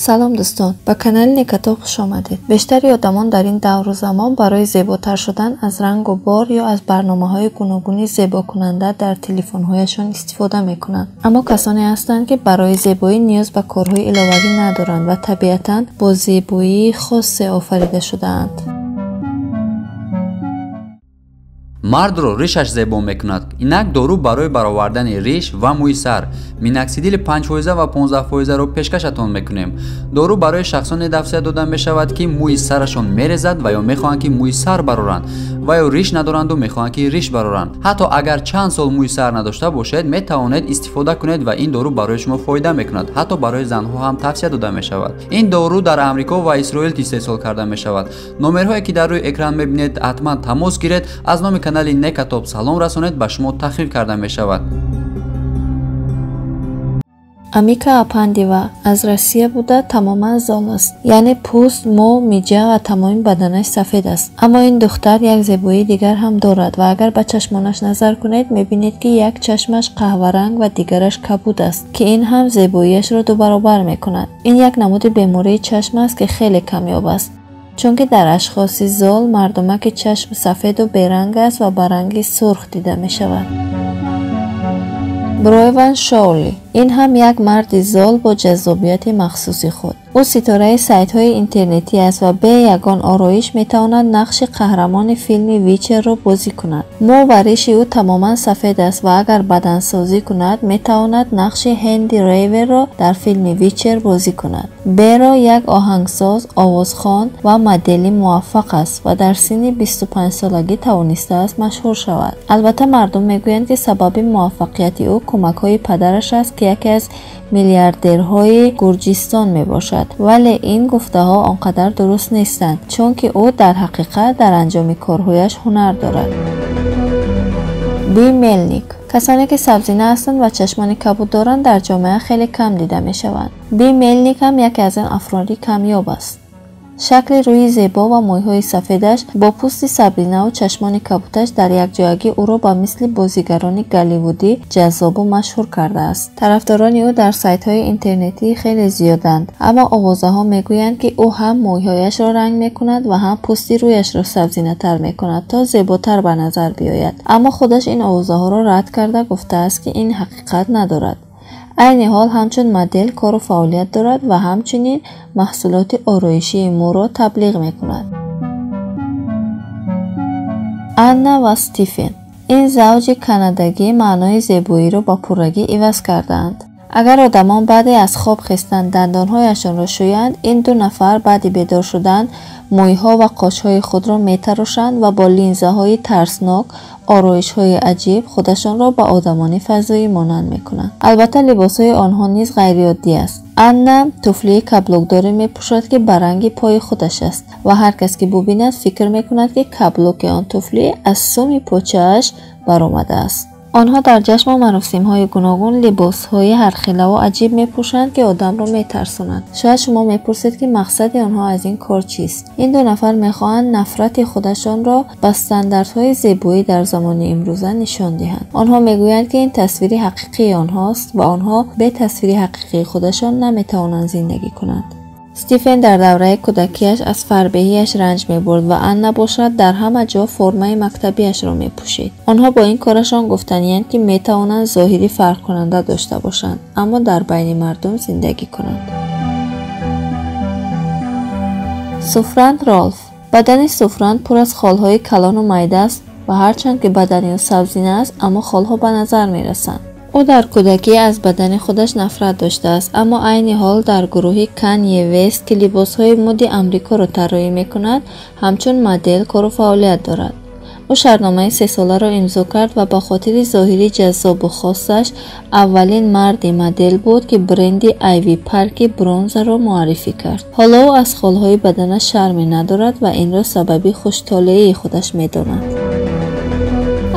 Салом дӯстон, ба канали Некатоб хуш омадед. Бештари одамон дар ин давру замон барои зеботар шудан аз рангу бор ё аз барномаҳои гуногуни зебокунанда дар телефонҳояшон истифода мекунанд. Аммо касоне ҳастанд, ки барои зебоӣ ниёз ба корҳои иловагӣ надоранд ва табиатан бо зебоии хосе офарида шудаанд. Мардро ришаш зебо мекунад. Инак дору барои баровардани риш ва мӯи сар. Миноксидили 5% ва 15%-ро пешкашатон мекунем. Дору барои шахсоне тавсия дода мешавад, ки мӯи сарашон мерезад ва ё мехоҳанд, ки мӯи сар бароранд, ва ё риш надоранду мехоҳанд, ки риш бароранд. Ҳатто агар чанд сол мӯи сар надошта бошед, метавонед истифода кунед ва ин дору барои шумо фоида мекунад. Ҳатто барои занҳо ҳам тавсия дода мешавад. Ин дору дар Амрико ва Исроил истеҳсол карда мешавад. Номерҳое ки дар рӯи экран мебинед, ҳатман тамос гиред. Аз номи канали Некатоб салом расонед, ба шумо тахфиф карда мешавад. Амика Апандива аз Россия буда, тамоман зол аст, яъне пӯст, мӯ, миҷа ва тамоми баданаш сафед аст. Аммо ин духтар як зебоии дигар ҳам дорад ва агар ба чашмонаш назар кунед, мебинед, ки як чашмаш қаҳваранг ва дигараш кабуд аст, ки ин ҳам зебоиашро дубаробар мекунад. Ин як намуди бемории чашм аст, ки хеле камёб аст, чунки дар ашхоси зол мардумаки чашм сафеду беранг аст ва ба ранги сурх дида мешавад. Бройван Шоули ин ҳам як марди зол бо ҷаззобияти махсуси худ. Ӯ ситораи сайтҳои интернетӣ аст ва бе ягон ороиш метавонад нақши қаҳрамони филми Вичерро бозӣ кунад. Мӯ ва риши ӯ тамоман сафед аст ва агар бадансозӣ кунад, метавонад нақши Ҳенди Рейверро дар филми Вичер бозӣ кунад. Беро як оҳангсоз, овозхон ва модели муваффақ аст ва дар синни 25-солагӣ тавонистааст машҳур шавад. Албатта, мардум мегӯянд, ки сабаби муваффақияти ӯ кӯмакҳои падараш аст, ки яке аз миллиардерҳои Гурҷистон мебошад. Вале ин гуфтаҳо он қадар дуруст нестанд, чунки ӯ дар ҳақиқат дар анҷоми корҳояш ҳунар дорад. Би Мелник. Касоне ки сабзина ҳастанд ва чашмони кабуд доранд, дар ҷомеа хеле кам дида мешаванд. Би Мелник ҳам яке аз ин афроди камёб аст. Шакли рӯи зебо ва мӯйҳои сафедаш бо пӯсти сабзинаву чашмони кабуташ дар якҷоягӣ ӯро ба мисли бозигарони голливудӣ ҷаззобу машҳур кардааст. Тарафдорони ӯ дар сайтҳои интернетӣ хеле зиёданд, аммо овозаҳо мегӯянд, ки ӯ ҳам мӯйҳояшро ранг мекунад ва ҳам пӯсти рӯяшро сабзинатар мекунад, то зеботар ба назар биёяд. Аммо худаш ин овозаҳоро рад карда гуфтааст, ки ин ҳақиқат надорад. Айни ҳол ҳамчун модел кору фаъолият дорад ва ҳамчунин маҳсулоти ороишии мӯро таблиғ мекунад. Анна ва Стифен. Ин завҷи канадагӣ маънои зебоиро ба пуррагӣ иваз кардаанд. Агар одамон баъде аз хоб хестан дандонҳояшонро шӯянд, ин ду нафар баъди бедор шудан мӯйҳо ва қошҳои худро метарошанд ва бо линзаҳои тарснок, ороишҳои аҷиб худашонро ба одамони фазоӣ монанд мекунанд. Албатта, либосҳои онҳо низ ғайриоддӣ аст. Анна туфлии каблукдоре мепӯшад, ки ба ранги пои худаш аст ва ҳар кас ки бубинад, фикр мекунад, ки каблуки он туфлӣ аз суми почааш баромадааст. Онҳо дар ҷашну маросимҳои гуногун либосҳои ҳархелаву аҷиб мепӯшанд, ки одамро метарсонанд. Шояд шумо мепурсед, ки мақсади онҳо аз ин кор чист. Ин ду нафар мехоҳанд нафрати худашонро ба стандартҳои зебоӣ дар замони имрӯза нишон диҳанд. Онҳо мегӯянд, ки ин тасвири ҳақиқии онҳост ва онҳо бе тасвири ҳақиқии худашон наметавонанд зиндагӣ кунанд. Стифен дар давраи кӯдакиаш аз фарбеҳиаш ранҷ мебурд ва Анна бошад дар ҳама ҷо формаи мактабиашро мепӯшид. Онҳо бо ин корашон гуфтаниянд, ки метавонанд зоҳири фарқкунанда дошта бошанд, аммо дар байни мардум зиндагӣ кунанд. Суфранд Ролф. Бадани Суфранд пур аз холҳои калону майда аст ва ҳарчанд ки бадани ӯ сабзина аст, аммо холҳо ба назар мерасанд. Ӯ дар кӯдакӣ аз бадани худаш нафрат доштааст, аммо айни ҳол дар гурӯҳи Канье Вест, ки либосҳои муди Амрикоро тарроҳӣ мекунад, ҳамчун модел кору фаъолият дорад. Ӯ шартномаи сесоларо имзо кард ва ба хотири зоҳири ҷаззобу хосаш аввалин марди модел буд, ки бренди Айви Парки бронзаро муаррифӣ кард. Ҳоло ӯ аз холҳои баданаш шарме надорад ва инро сабаби хуштолеии худаш медонад.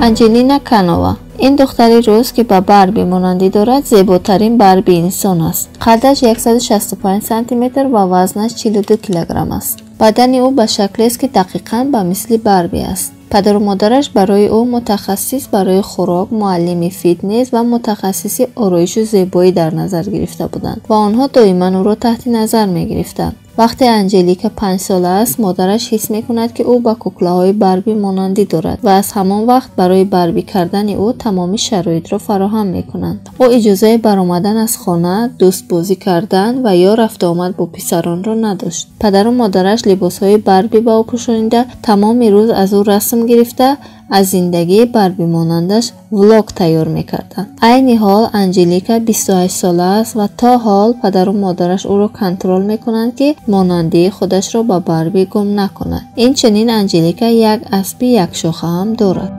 Анҷелина Канова. Ин духтари рус, ки ба Барби монандӣ дорад, зеботарин Барби инсон аст. Қадаш 165 сантиметр ва вазнаш 42 килограмм аст. Бадани ӯ ба шаклест, ки дақиқан ба мисли Барби аст. Падару модараш барои ӯ мутахассис барои хӯрок, муаллими фитнес ва мутахассиси ороишу зебоӣ дар назар гирифта буданд ва онҳо доиман ӯро таҳти назар мегирифтанд. Вақте Анҷелика 5 сола аст, модараш ҳис мекунад, ки ӯ ба куклаҳои Барби монандӣ дорад ва аз ҳамон вақт барои барби кардани ӯ тамоми шароитро фароҳам мекунанд. Ӯ иҷозаи баромадан аз хона, дӯстбозӣ кардан ва ё рафтуомад бо писаронро надошт. Падару модараш либосҳои Барби ба ӯ пӯшонида, тамоми рӯз аз ӯ расм гирифта, аз зиндагии барбимонандаш влог тайёр мекарданд. Айни ҳол Анҷелика 28 сола аст ва то ҳол падару модараш ӯро контрол мекунанд, ки монандии худашро ба Барби гум накунад. Инчунин Анҷелика як аспи якшоха ҳам дорад.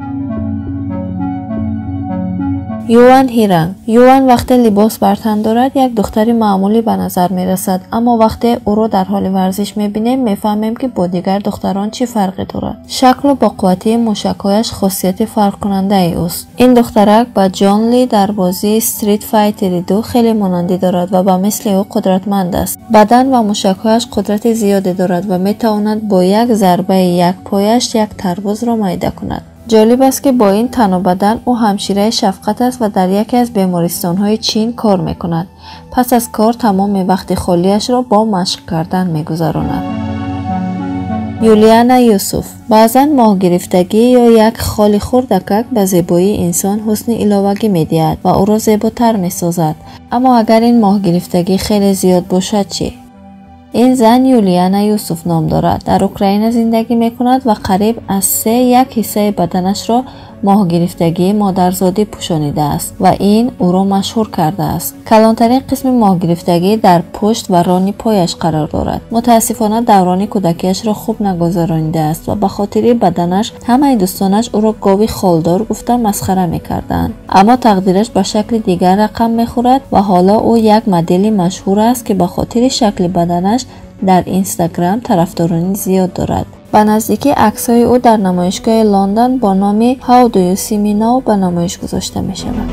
Юан Ҳиранг. Юан вақте либос бар тан дорад, як духтари маъмулӣ ба назар мерасад, аммо вақте ӯро дар ҳоли варзиш мебинем, мефаҳмем, ки бо дигар духтарон чӣ фарқе дорад. Шаклу бо қувватии мушакҳояш хосияти фарқкунандаи ӯст. Ин духтарак ба Ҷон Ли дар бозии Стрит Файтери 2 хеле монандӣ дорад ва ба мисли ӯ қудратманд аст. Бадан ва мушакҳояш қудрати зиёде дорад ва метавонад бо як зарбаи як пояш як тарбузро майда кунад. Ҷолиб аст, ки бо ин тану бадан ӯ ҳамшираи шафқат аст ва дар яке аз бемористонҳои Чин кор мекунад. Пас аз кор тамоми вақти холиашро бо машқ кардан мегузаронад. Юлиана Юсуф. Баъзан моҳгирифтагӣ ё як холи хурдакак ба зебоии инсон ҳусни иловагӣ медиҳад ва ӯро зеботар месозад. Аммо агар ин моҳгирифтагӣ хеле зиёд бошад чӣ? Ин зан Юлиана Юсуф ном дорад. Дар Украина зиндагӣ мекунад ва қариб аз 3 ҳиссаи баданашро моҳгирифтагии модарзодӣ пӯшонидааст ва ин ӯро машҳур кардааст. Калонтарин қисми моҳгирифтагӣ дар пушт ва рони пояш қарор дорад. Мутаассифона даврони кӯдакиашро хуб нагузаронидааст ва ба хотири баданаш ҳамаи дӯстонаш ӯро гови холдор гуфта масхара мекарданд. Аммо тақдираш ба шакли дигар рақам мехӯрад ва ҳоло ӯ як модели машҳур аст, ки ба хотири шакли баданаш дар Инстаграм тарафдорони зиёд дорад. Ба наздикӣ аксҳои ӯ дар намоишгоҳи Лондон бо номи How do you see me now ба намоиш гузошта мешавад.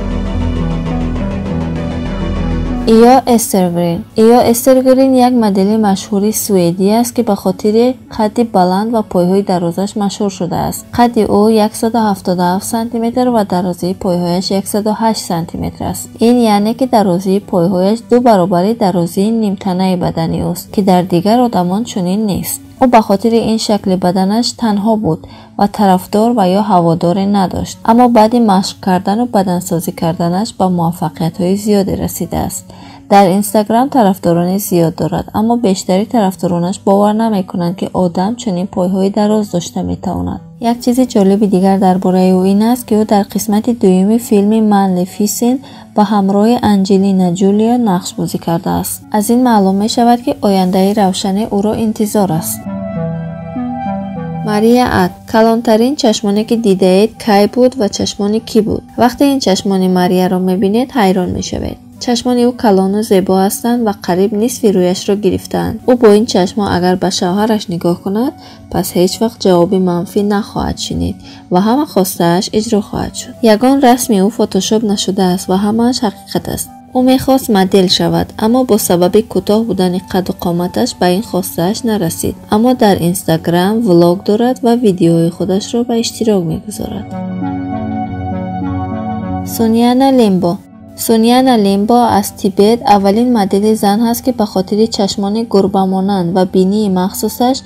Ио Эстергрин. Ио Эстергрин як модели машҳури суэдӣ аст, ки ба хотири қадди баланд ва пойҳои дарозаш машҳур шудааст. Қадди ӯ 177 сантиметр ва дарозии пойҳояш 108 сантиметр аст. Ин яъне, ки дарозии пойҳояш 2 баробари дарозии нимтанаи бадани ӯст, ки дар дигар одамон чунин нест. Ӯ ба хотири ин шакли баданаш танҳо буд ва тарафдор ва ё ҳаводоре надошт, аммо баъди машқ кардану бадансозӣ карданаш ба муваффақиятҳои зиёде расидааст. Дар Инстаграм тарафдорони зиёд дорад, аммо бештари тарафдоронаш бовар намекунанд, ки одам чунин пойҳои дароз дошта метавонад. Як чизи ҷолиби дигар дар бораи ӯ ин аст, ки ӯ дар қисмати дуюми филми Малефисент ба ҳамроҳи Анҷелина Ҷолия нақш бозӣ кардааст. Аз ин маълум мешавад, ки ояндаи равшане ӯро интизор аст. Мария Ат. Калонтарин чашмоне, ки дидаед, кай буд ва чашмони кӣ буд? Вақте ин чашмони Марияро мебинед, ҳайрон мешавед. Чашмони ӯ калону зебо ҳастанд ва қариб нисфи рӯяшро гирифтаанд. Ӯ бо ин чашмҳо агар ба шавҳараш нигоҳ кунад, пас ҳеҷ вақт ҷавоби манфӣ нахоҳад шинид ва ҳама хостааш иҷро хоҳад шуд. Ягон расми ӯ фотошоп нашудааст ва ҳамааш ҳақиқат аст. Ӯ мехост модел шавад, аммо бо сабаби кӯтоҳ будани қаду қоматаш ба ин хостааш нарасид. Аммо дар Инстаграм влог дорад ва видеоҳои худашро ба иштирок мегузорад. Суньяна Лимбо. Суньяна Лимбо аз Тибет аввалин модели зан ҳаст, ки ба хотири чашмони гурбамонанд ва бинии махсусаш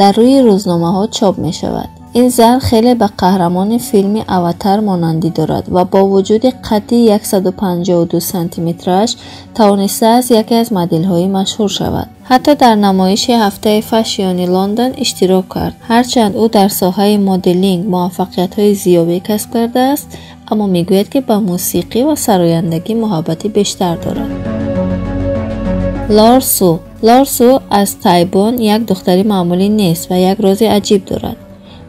дар рӯи рӯзномаҳо чоп мешавад. Ин зан хеле ба қаҳрамони филми Аватар монандӣ дорад ва бо вуҷуди қадди 152 сантиметраш тавонистааст яке аз моделҳои машҳур шавад. Ҳатто дар намоиши ҳафтаи фэшиони Лондон иштирок кард. Ҳарчанд ӯ дар соҳаи моделинг муваффақиятҳои зиёде касб кардааст, аммо мегӯяд, ки ба мусиқӣ ва сарояндагӣ муҳаббати бештар дорад. Лорсу. Лорсу аз Тайбон як духтари маъмулӣ нест ва як рози аҷиб дорад.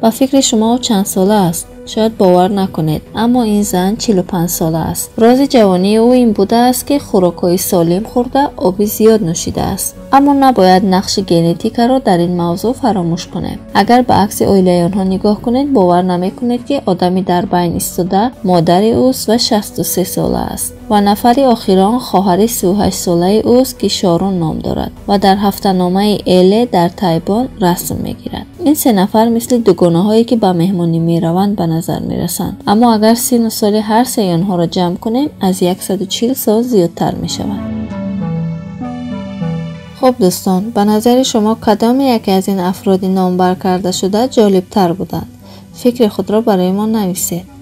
Ба фикри шумо ӯ чанд сола аст? Шояд бовар накунед, аммо ин зан 45 сола аст. Рози ҷавонии ӯ ин будааст, ки хӯрокҳои солим хӯрда, оби зиёд нӯшидааст. Аммо набояд нақши генетикаро дар ин мавзӯъ фаромӯш кунем. Агар ба акси оилаи онҳо нигоҳ кунед, бовар намекунед, ки одами дар байн истода модари ӯст ва 63 сола аст. Ва нафари охирон хоҳари 38-солаи ӯст, ки Шорун ном дорад ва дар ҳафтаномаи Эле дар Тайбон расм мегирад. Ин се нафар мисли дугонаҳое, ки ба меҳмонӣ мераванд, ба назар мерасанд. Аммо агар синну соли ҳар сеи онҳоро ҷамъ кунем, аз 140 сол зиёдтар мешавад. Хуб, дӯстон, ба назари шумо кадоме яке аз ин афроди номбар карда шуда ҷолибтар буданд? Фикри худро барои мо нависед.